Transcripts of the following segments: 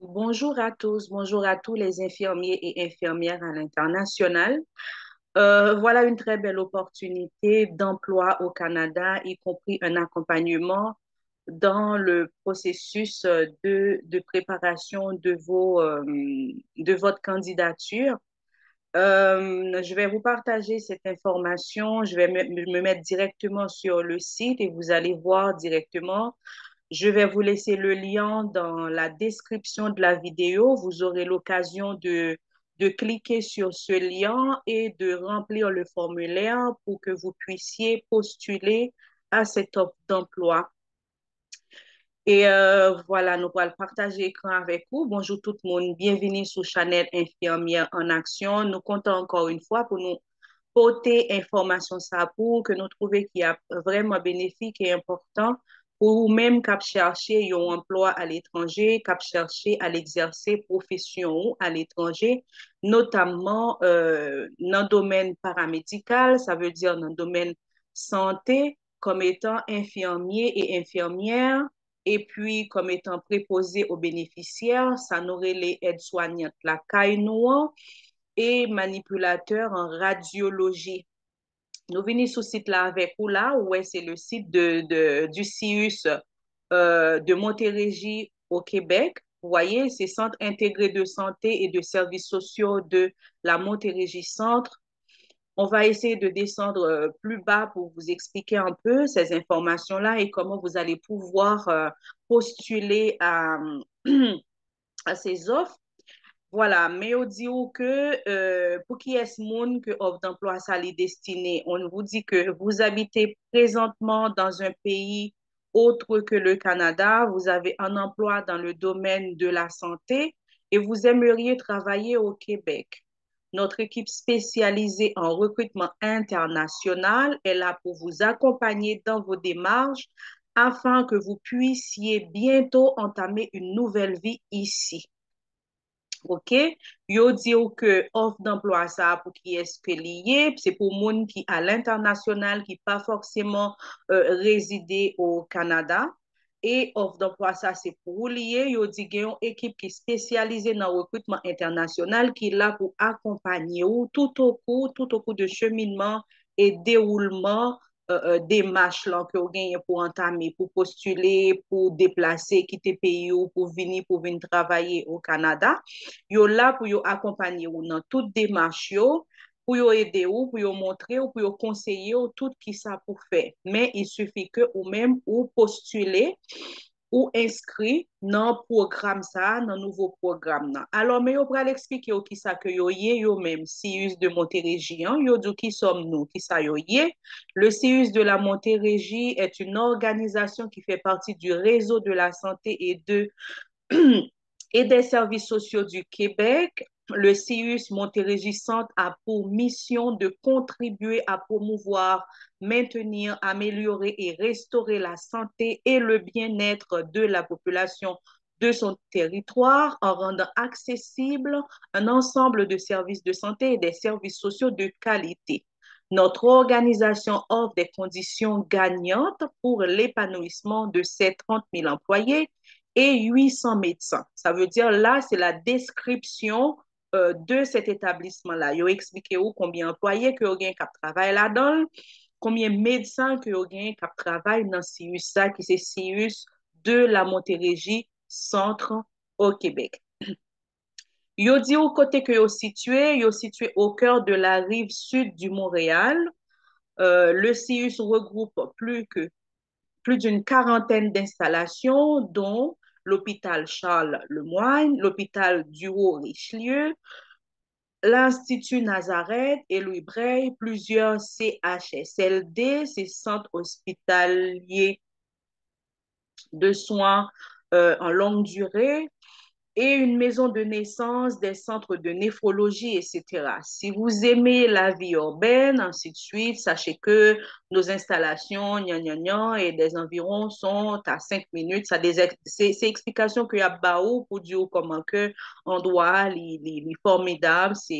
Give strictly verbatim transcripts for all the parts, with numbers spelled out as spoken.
Bonjour à tous, bonjour à tous les infirmiers et infirmières à l'international. Euh, voilà une très belle opportunité d'emploi au Canada, y compris un accompagnement dans le processus euh, de, de préparation de, vos, euh, de votre candidature. Euh, je vais vous partager cette information. Je vais me, me mettre directement sur le site et vous allez voir directement. Je vais vous laisser le lien dans la description de la vidéo. Vous aurez l'occasion de, de cliquer sur ce lien et de remplir le formulaire pour que vous puissiez postuler à cette offre d'emploi. E euh, vwala, nou pral pataje ekran avèk ou. Bonjou tout moun, byenvini sou chanèl Enfimyè an Aksyon. Nou kontan ankò yon fwa pou nou pote enfòmasyon sa pou ou ke nou twouve ki ap vrèman benefik e enpòtan pou ou menm k ap chèche yon anplwa aletranje, k ap chèche al egzèse pwofesyon ou aletranje, notamman euh, nan domèn paramedikal, sa vle di nan domèn sante, kòm etan enfimye e enfimyè, epi kòm etan prepoze o benefisyè, sa nou rele èd swanyant lakay nou an, e manipilatè an radyoloji. Nou vini sou sit la avèk ou la, ou wè se le site de, de, du CIUSSS euh, de Montérégie au Québec. Vous voyez, c'est Centre intégré de santé et de services sociaux de la Montérégie Centre. On va essayer de descendre euh, plus bas pour vous expliquer un peu ces informations-là et comment vous allez pouvoir euh, postuler à, à ces offres. Voilà, men yo di ou ke euh, pou kiyès moun ke offre d'emploi sa li destine. On vous dit que vous habitez présentement dans un pays autre que le Canada, vous avez un emploi dans le domaine de la santé et vous aimeriez travailler au Québec. Notre équipe spécialisée en recrutement international est là pour vous accompagner dans vos démarches afin que vous puissiez bientôt entamer une nouvelle vie ici. Ok? Yo di w ke offre d'emploi sa pou kiyès ke li ye, se pou moun ki a l'international, ki pa forcément euh, résider au Canada. E offre d'emploi sa se pou ou li ye, yo di gen yon ekip ki espesyalize nan rekritman entènasyonal ki la pou akonpanye w tout au cours, tout au cours de cheminement et déroulement euh, euh, demach lan ke w genyen pou antame, pou postile, pou deplase, kite peyi w, pou vini, pou vin travay o Kanada. Yo la pou yo akonpanye w nan tout demach yo, pou yo ede w, pou yo montre w, pou yo konseye w tout kisa pou fè. Men il suffit ke ou menm ou postile, ou enskri nan pwogram sa a, nan nouvo pwogram nan. Alò, men yo pral eksplike w kisa ke yo ye, yo menm, CIUSSS de Montérégie an, yo di w ki sòm nou, kisa yo ye. Le CIUSSS de la Montérégie est une organisation qui fait partie du réseau de la santé et de et des services sociaux du Québec. Le CIUSSS Montérégie Centre a pour mission de contribuer à promouvoir, maintenir, améliorer et restaurer la santé et le bien-être de la population de son territoire en rendant accessible un ensemble de services de santé et des services sociaux de qualité. Notre organisation offre des conditions gagnantes pour l'épanouissement de ses trente mille employés et huit cents médecins. Ça veut dire là, c'est la description euh, de cet établissement-là. Yo eksplike ou konbyen anplwaye ke yo gen k ap travay ladan l, konbyen medsen ke yo gen k ap travay nan CIUSSS sa ki se CIUSSS de la Montérégie Centre au Québec. Yo di ou kote ke yo sitye, yo sitye au cœur de la rive sud du Montréal. Euh, le CIUSSS regroupe plus que plus d'une quarantaine d'installations, dont l'hôpital Charles Lemoine, l'hôpital du Haut-Richelieu, l'Institut Nazareth et Louis Braille, plusieurs C H S L D, ces centres hospitaliers de soins euh, en longue durée, et une maison de naissance, des centres de néphrologie, et cetera. Si vous aimez la vie urbaine, ainsi de suite, sachez que nos installations, gna gna gna, et des environs sont à cinq minutes. Sa de, se, se eksplikasyon ke y ap ba ou pou di ou kòman ke andwa li, li, li fòmidab, se,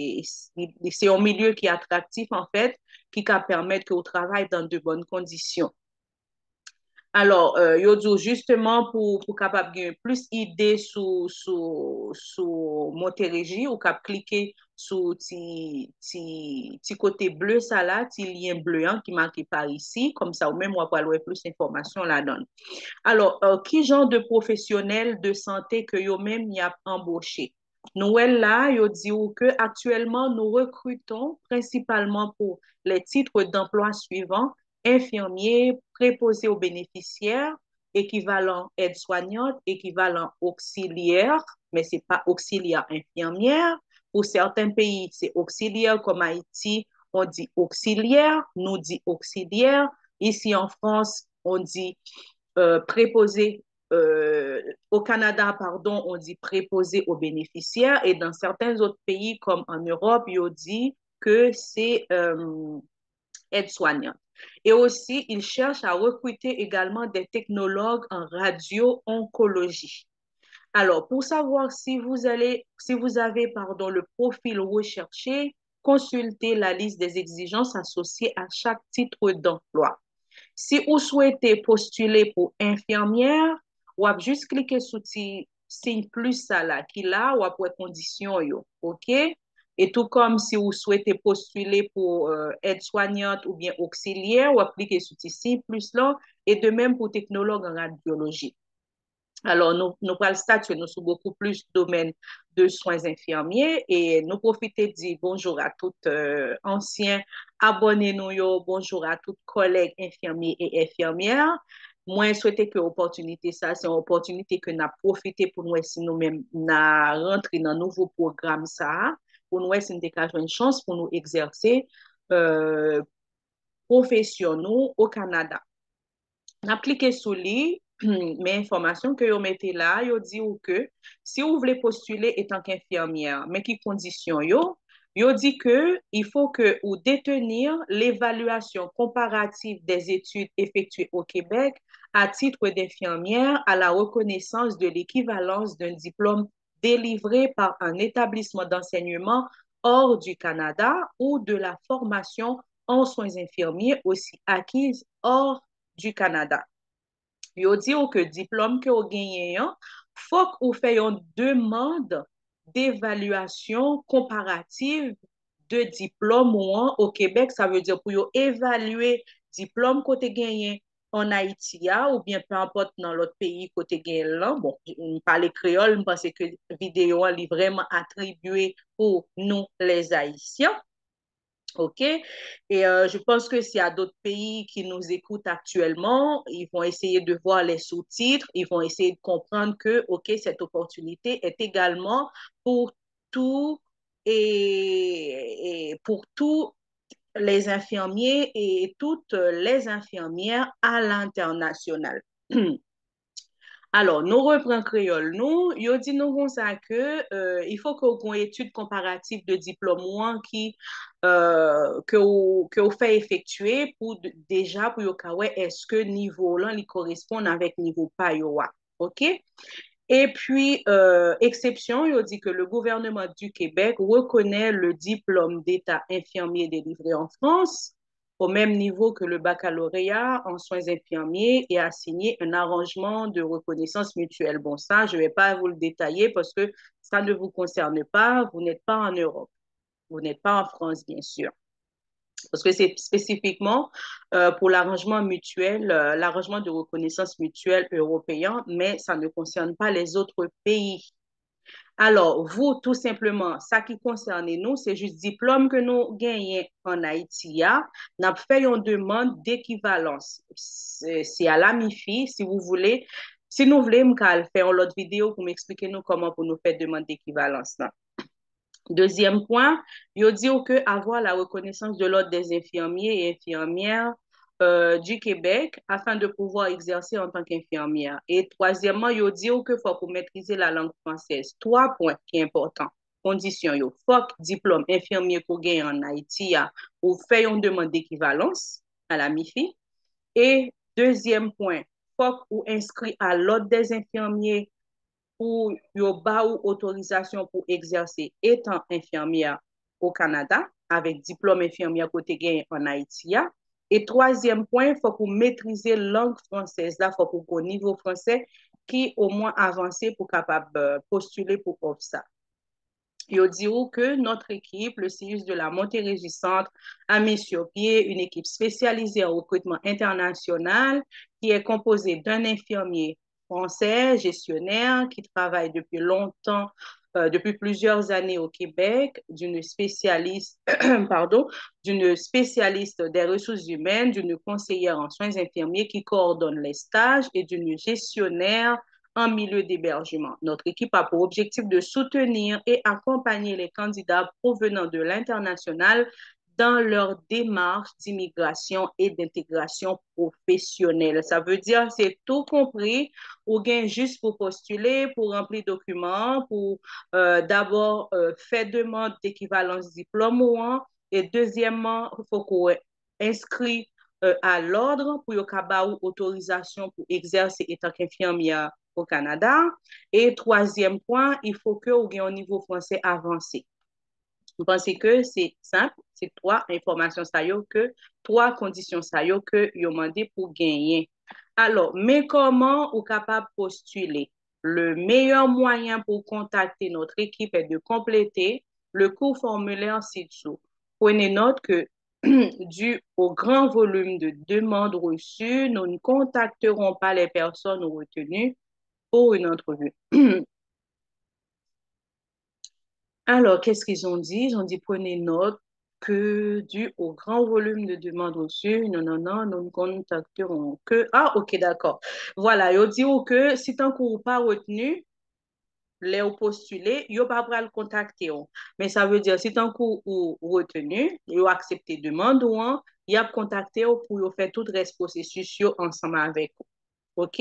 li, se yon milye ki atraktif an fèt, ki ka pèmèt ke ou travay dans de bonnes conditions. Alò, euh, yo di w jisteman pou, pou kapab gen plis ide sou, sou, sou Montérégie, ou kab klike sou ti, ti, ti kote ble sa la, ti lyen ble an ki make par isi, kòmsa ou menm w ap pral wè plis enfòmasyon ladan l. Alò, euh, ki jan de pwofesyonèl de sante ke yo menm y ap anboche? Nou wè l la, yo di w ke aktyèlman nou rekritons principalement pour les titres d'emploi suivants: infirmier, préposé aux bénéficiaires, équivalent aide-soignante, équivalent auxiliaire, men se pa auxiliaire infirmière. Pou sèten peyi, se auxiliaire, kòm Ayiti, on dit auxiliaire, nou di auxiliaire. Ici en France, on dit euh, préposé, euh, au Canada, pardon, on dit préposé aux bénéficiaires, et dans certains autres pays, comme en Europe, yo di ke se euh, aide-soignante. Et aussi, ils cherchent à recruter également des technologues en radio-oncologie. Alors, pour savoir si vous allez, si vous avez, pardon, le profil recherché, consultez la liste des exigences associées à chaque titre d'emploi. Si ou swete postile pou enfimyè, w ap jis klike sou ti siy plis sa la ki la, w ap wè kondisyon yo, oke? E tou kòm si ou swete postile pou euh, èd swanyant oubyen oksilyè, w ap klike sou ti siy plis lan, e de menm pou teknològ an radyoloji. Alò, nou, nou pral statye nou sou bokou plis domèn de swen enfimyè, e nou pwofite di bonjou a tout euh, ansyen abòne nou yo, bonjou a tout kòlèg enfimyè e enfimyè. Mwen swete ke opòtinite sa, se yon opòtinite ke n ap pwofite pou n wè si nou menm n a rantre nan nouvo pwogram sa a, pou n wè si n te ka jwenn chans pou nou egzèse euh, pwofesyon nou o Kanada. N ap klike sou li, men enfòmasyon ke yo mete la, yo di ou ke si ou vle postile etanke enfimyè, men ki kondisyon yo, yo di ke il faut que ou détenir l'évaluation comparative des études effectuées au Québec à titre d'infirmière à la reconnaissance de l'équivalence d'un diplôme délivré par un établissement d'enseignement hors du Canada ou de la formation en soins infirmiers aussi acquise hors du Canada. Yo di ou ke diplòm ke ou genyen an, fòk ou fè yon demann devalyasyon konparativ de diplòm ou an o Kebèk. Sa vle di pou yo evalye diplòm kote genyen an Ayiti a, oubyen pe enpòt nan lòt peyi kote genyen l lan. Bon, m pale kreyòl, m panse ke videyo an li vrèman atribye pou nou les Haïtiens. Ok? Et euh, je pense que s'il y a d'autres pays qui nous écoutent actuellement, ils vont essayer de voir les sous-titres, ils vont essayer de comprendre que, ok, cette opportunité est également pour tout et, et pour tous les infirmiers et toutes les infirmières à l'international. Alò, nou repran kreyòl nou. Yo di nou konsa ke euh, il faut que ou gen etid konparatif de diplòm ou an ki euh, ke ou, ke ou fè efektye pou deja pou yo ka wè èske nivo w lan li koresponn avèk nivo pa yo a. Ok? Et puis, euh, exception, yo di que le gouvernement du Québec reconnaît le diplôme d'État infirmier délivré en France au même niveau que le baccalauréat en soins infirmiers et a signé un arrangement de reconnaissance mutuelle. Bon, ça, je ne vais pas vous le détailler parce que ça ne vous concerne pas, vous n'êtes pas en Europe, vous n'êtes pas en France, bien sûr. Parce que c'est spécifiquement euh, pour l'arrangement mutuel, euh, l'arrangement de reconnaissance mutuelle européen, mais ça ne concerne pas les autres pays. Alò, vous, tout simplement, sa ki konsène nou, se jis diplòm ke nou genyen an Ayiti a, n ap fè yon demann dekivalans. C'est à la MIFI, si vous voulez. Si nou vle, m ka al fè yon lòt videyo pou m eksplike nou kòman pou nou fè demann dekivalans lan. Deuxième point, yo di ou que avoir la reconnaissance de l'ordre des infirmiers et infirmières euh, du Québec afin de pouvoir exercer en tant qu'infirmière. Et troisièmement, yo di ou que faut qu'on maîtrise la langue française. Trois points ki enpòtan. Kondisyon yo. Fòk diplòm enfimye ke w genyen an Ayiti a, ou fè yon demann dekivalans a la MIFI. E dezyèm pwen, fòk ou enskri a l'ordre des infirmiers pou yo ba ou otorizasyon pou egzèse etan enfimyè o Kanada avèk diplòm enfimyè ke w te genyen an Ayiti a. E twazyèm pwen, fòk ou metrize lang fransèz la, fòk ou gon nivo fransè ki omwen avanse pou kapab euh, postile pou òf sa. Yo di ou que notre équipe, le CIUSS de la Montérégie Centre, a mis sur pied une équipe spécialisée en recrutement international qui est composée d'un infirmier français, gestionnaire, qui travaille depuis longtemps, euh, depuis plusieurs années au Québec, d'une spécialiste, pardon, d'une spécialiste des ressources humaines, d'une conseillère en soins infirmiers qui coordonne les stages et d'une gestionnaire en milieu d'hébergement. Notre équipe a pour objectif de soutenir et accompagner les candidats provenant de l'international dans leur démarche d'immigration et d'intégration professionnelle. Sa vle di, se tou konpri, ou gen jis pou postile, pou ranpli dokiman, pou euh, dabò euh, fè demann dekivalans diplòm ou an, e dezyèmman, fòk ou enskri euh, à l'ordre pou yo ka ba ou otorizasyon pou egzèse etanke enfimyè o Kanada. E twazyèm pwen, il faut que ou gen yon nivo fransè avanse. Mwen panse ke se senp, se twa enfòmasyon sa yo ke, twa kondisyon sa yo ke yo mande pou genyen. Alò, men kòman ou kapab postile. Le meilleur moyen pour contacter notre équipe est de compléter le court formulaire ci-dessous. Prenez note que, dû au grand volume de demandes reçues, nous ne contacterons pas les personnes retenues pour une entrevue. Alors, qu'est-ce qu'ils ont dit? Ils ont dit, prenez note que dû au grand volume de demandes reçues, non, non, non, nous ne contacterons que... Ah, ok, d'accord. Voilà, yo di ou ke si tankou ou pa retenu, lè ou postile, yo pa pral kontakte ou. Men sa vle di, si tankou ou retenu, yo aksepte demann ou an, y ap kontakte ou pou yo fè tout rès pwosesis yo ansanm avèk ou. Ok?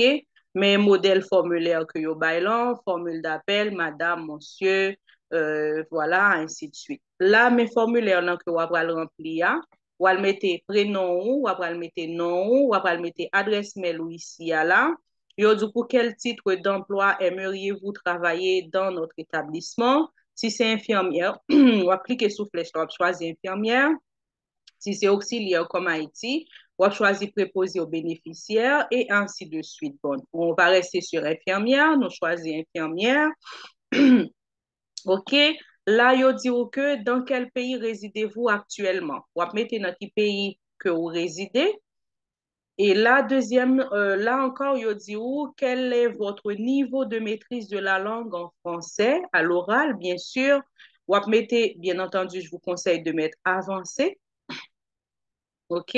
Men modèl fòmilè ke yo bay lan, formule d'appel, madame, monsieur, euh, voilà, ainsi de suite. La, men fòmilè lan ke w ap pral ranpli a, w al mete prenon ou, w ap pral mete non ou, w ap pral mete adrès mail ou isi a la. Yo di w pour quel titre d'emploi aimeriez-vous travailler dans notre établissement? Si se enfimyè, w ap klike sou flèch la, w ap chwazi enfimyè. Si se oksilyè kòm Ayiti, w ap chwazi prepoze ou benefisyè, et ainsi de suite. Bon, on va rester sur infirmière, nou chwazi enfimyè. Ok, la yo di ou ke dans quel pays résidez-vous actuellement? W ap mete nan ki peyi ke ou rezide. E la, dezyèm, euh, la ankò, yo di ou, quel est votre niveau de maîtrise de la langue en français, à l'oral, bien sûr. W ap mete, bien entendu, je vous conseille de mettre avancé. Ok?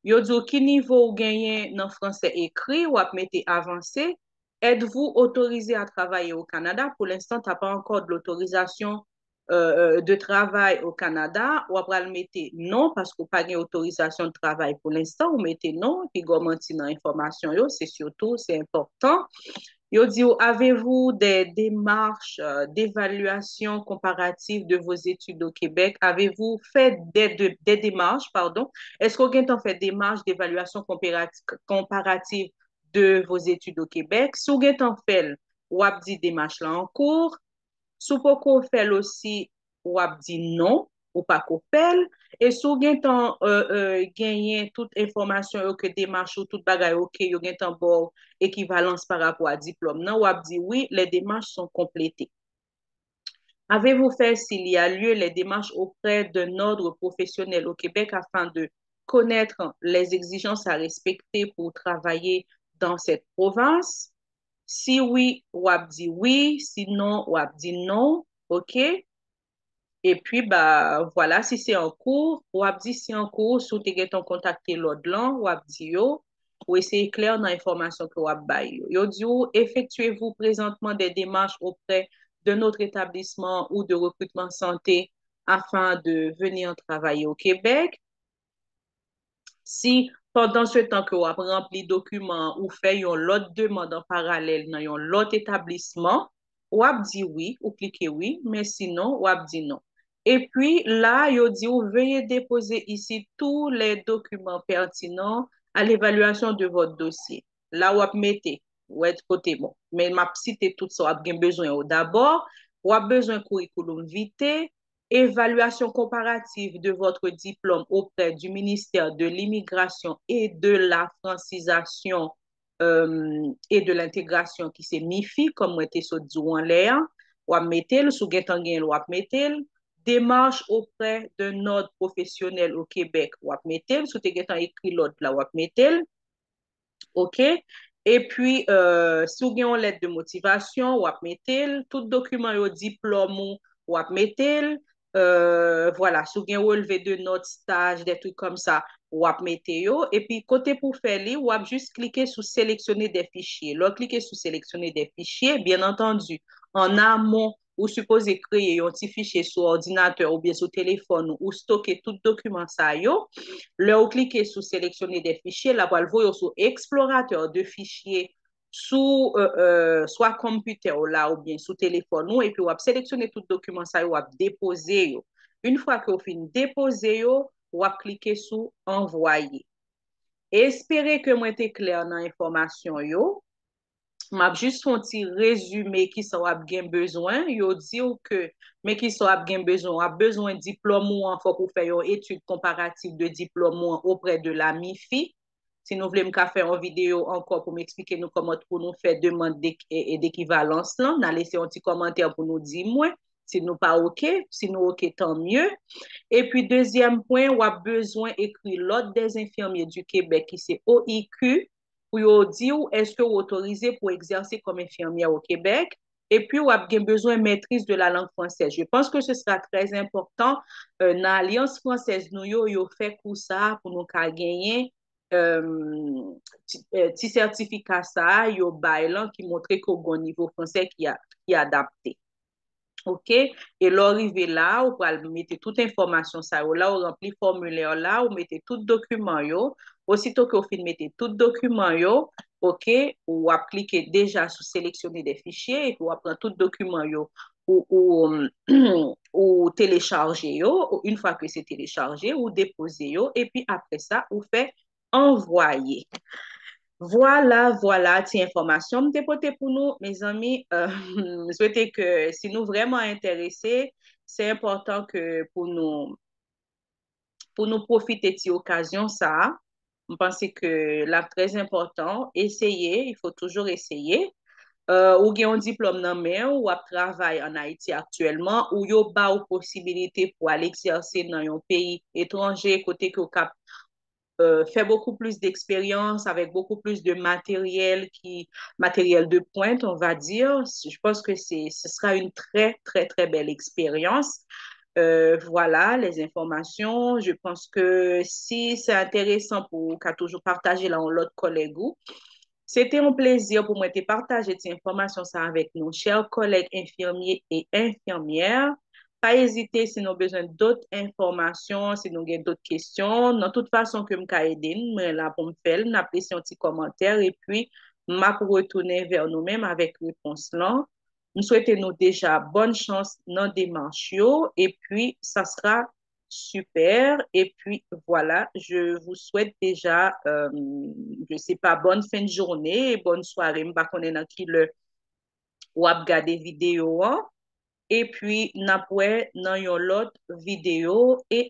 Yo di ou ki nivo ou genyen nan fransè ekri, w ap mete avancé. Êtes-vous autorisé à travailler au Canada? Pour l'instant, t'as pas encore de l'autorisation euh, euh, de travail au Canada, w ap pral mete non, paske ou pa gen otorizasyon de travay pou lenstan, ou mete non, pi gwo manti nan enfòmasyon yo, se sitou, se enpòtan. Yo di ou, avez-vous des démarches euh, d'évaluation comparative de vos études au Québec? Avez-vous fait des, de- des démarches, pardon? Èske w gentan fè demach d'évaluation comparative de vos études au Québec? Si w gentan fè l, w ap di demach la an kou. Si w poko fè l osi, w ap di non, ou pako fè l. E si w gentan euh, euh, genyen tout enfòmasyon yo ke demach ou, tout bagay oke, yo gentan ba w ekivalans pa rapò a diplòm nan, w ap di wi, les démarches sont complétées. Avez-vous fait, s'il y a lieu, les démarches auprès d'un ordre professionnel au Québec afin de connaître les exigences à respecter pour travailler dans cette province? Si wi, w ap di wi, si non, w ap di non, ok? Epi, ba, vwala, si se an kou, w ap di si an kou, si w te gentan kontakte lòd lan, w ap di yo, ou eseye klè nan enfòmasyon ke w ap bay yo. Yo di ou, effectuez-vous présentement des démarches auprès d'un autre établissement ou de recrutement santé afin de venir travailler au Québec? Si pandan se tan ke w ap ranpli dokiman an, ou fè yon lòt demann an paralèl nan yon lòt etablisman, w ap di wi, ou klike wi, men sinon, w ap di non. Epi la, yo di ou, veuillez déposer ici tous les documents pertinents à l'évaluation de votre dossier. La, w ap mete, ou wè kote bon. Men m ap site tout sa w ap gen bezwen yo. Dabò, w ap bezwen curriculum vitae, évaluation comparative de votre diplôme auprès du ministère de l'immigration et de la francisation euh, et de l'intégration ki se MIFI, kòm mwen te sot di w anlè a, w ap mete l, si w gentan genyen l, w ap mete l. Démarche auprès d'un ordre professionnel au Québec, w ap mete l, si w te gentan ekri lòd la, w ap mete l. OK? Epi, euh, si w gen yon lèt de motivasyon, w ap mete l. Tout dokiman yo, diplòm ou, w ap mete l. Euh, vwala, si w gen relve de nòt, staj, de trik kòmsa, w ap mete yo. Epi kote pou fè li, w ap jis klike sou sélectionner des fichiers. Lè w klike sou sélectionner des fichiers, byen antandi, an amon, ou sipoze kreye yon ti fichye sou òdinatè oubyen sou telefòn ou, ou stoke tout dokiman sa yo. Lè w klike sou sélectionner des fichiers, l ap pral voye w sou explorateur de fichiers sou euh, euh, swa konpitè w la oubyen sou telefòn ou, epi w ap seleksyone tout dokiman sa yo, w ap depoze yo. Yon fwa ke w fin depoze yo, w ap klike sou anvwaye. Espere ke mwen te klè nan enfòmasyon yo. M ap jis fè yon ti rezime kisa w ap gen bezwen. Yo di w ke men kisa w ap gen bezwen. W ap bezwen diplòm ou an, fòk ou fè yon etid konparatif de diplòm ou an auprès de la MIFI. Si nou vle, m ka fè yon videyo ankò pou m eksplike nou kòman pou nou fè demann de, e, e, dekivalans lan. N a lese yon ti kòmantè pou nou di mwen si nou pa oke. Si nou oke, tan mye. Epi, dezyèm pwen, w ap bezwen ekri l'Ordre des Infirmiers du Québec, ki se O I Q, pou yo di w èske w otorize pou egzèse kòm enfimyè o Kebèk. Epi, w ap gen bezwen maîtrise de la langue française. Je pense que ce sera très important. Euh, nan alyans fransèz nou yo, yo fè kou sa a pou nou ka genyen euh, ti, euh, ti sètifika sa a yo bay lan ki montre ke w gen yon nivo fransè ki, a, ki adapte. OK? E lè w rive la, ou pral mete tout enfòmasyon sa yo la, ou ranpli fòmilè la, ou mete tout dokiman yo. Osito ke w fin mete tout dokiman yo, OK, ou ap klike deja sou sélectionner des fichiers, epi w ap pran tout dokiman yo, ou, ou, ou telechaje yo, yon fwa ke se telechaje, ou depoze yo, epi apre sa, ou fè anvwaye. Vwala, vwala, ti enfòmasyon m te pote pou nou, mezanmi. Euh, m swete ke si nou vrèman enterese, se enpòtan ke pou nou, pou nou pwofite ti okazyon sa a. M panse ke l ap trè enpòtan. Eseye, il faut toujours essayer. Euh, ou gen yon diplòm nan men w, w ap travay ann Ayiti aktyèlman, ou yo ba w posibilite pou al egzèse nan yon peyi etranje kote ke w kap euh, faire beaucoup plus d'expérience avec beaucoup plus de matériel qui, matériel de pointe, on va dire. Je pense que c'est, ce sera une très, très, très belle expérience. Euh, voilà les informations. Je pense que si c'est intéressant pou ou, ka toujou pataje la yon lòt kòlèg ou. Se te yon plezi pou mwen te pataje ti enfòmasyon sa avèk nou, chè kòlèg enfimye e enfimyè. Pa ezite si nou bezwen dòt enfòmasyon, si nou gen dòt kesyon. Nan tout fason ke m ka ede n, mwen la pou m fè l. N ap lese yon ti kòmantè, epi m ap retounen vè nou menm avèk repons lan. M swete nou deja bòn chans nan demach yo, epi sa sera super. Epi vwala, je vous souhaite déjà, euh, je sais pas, bonne fin de journée, bonne soirée. M pa konnen nan ki lè w ap gade videyo an. Epi n ap wè nan yon lòt videyo. E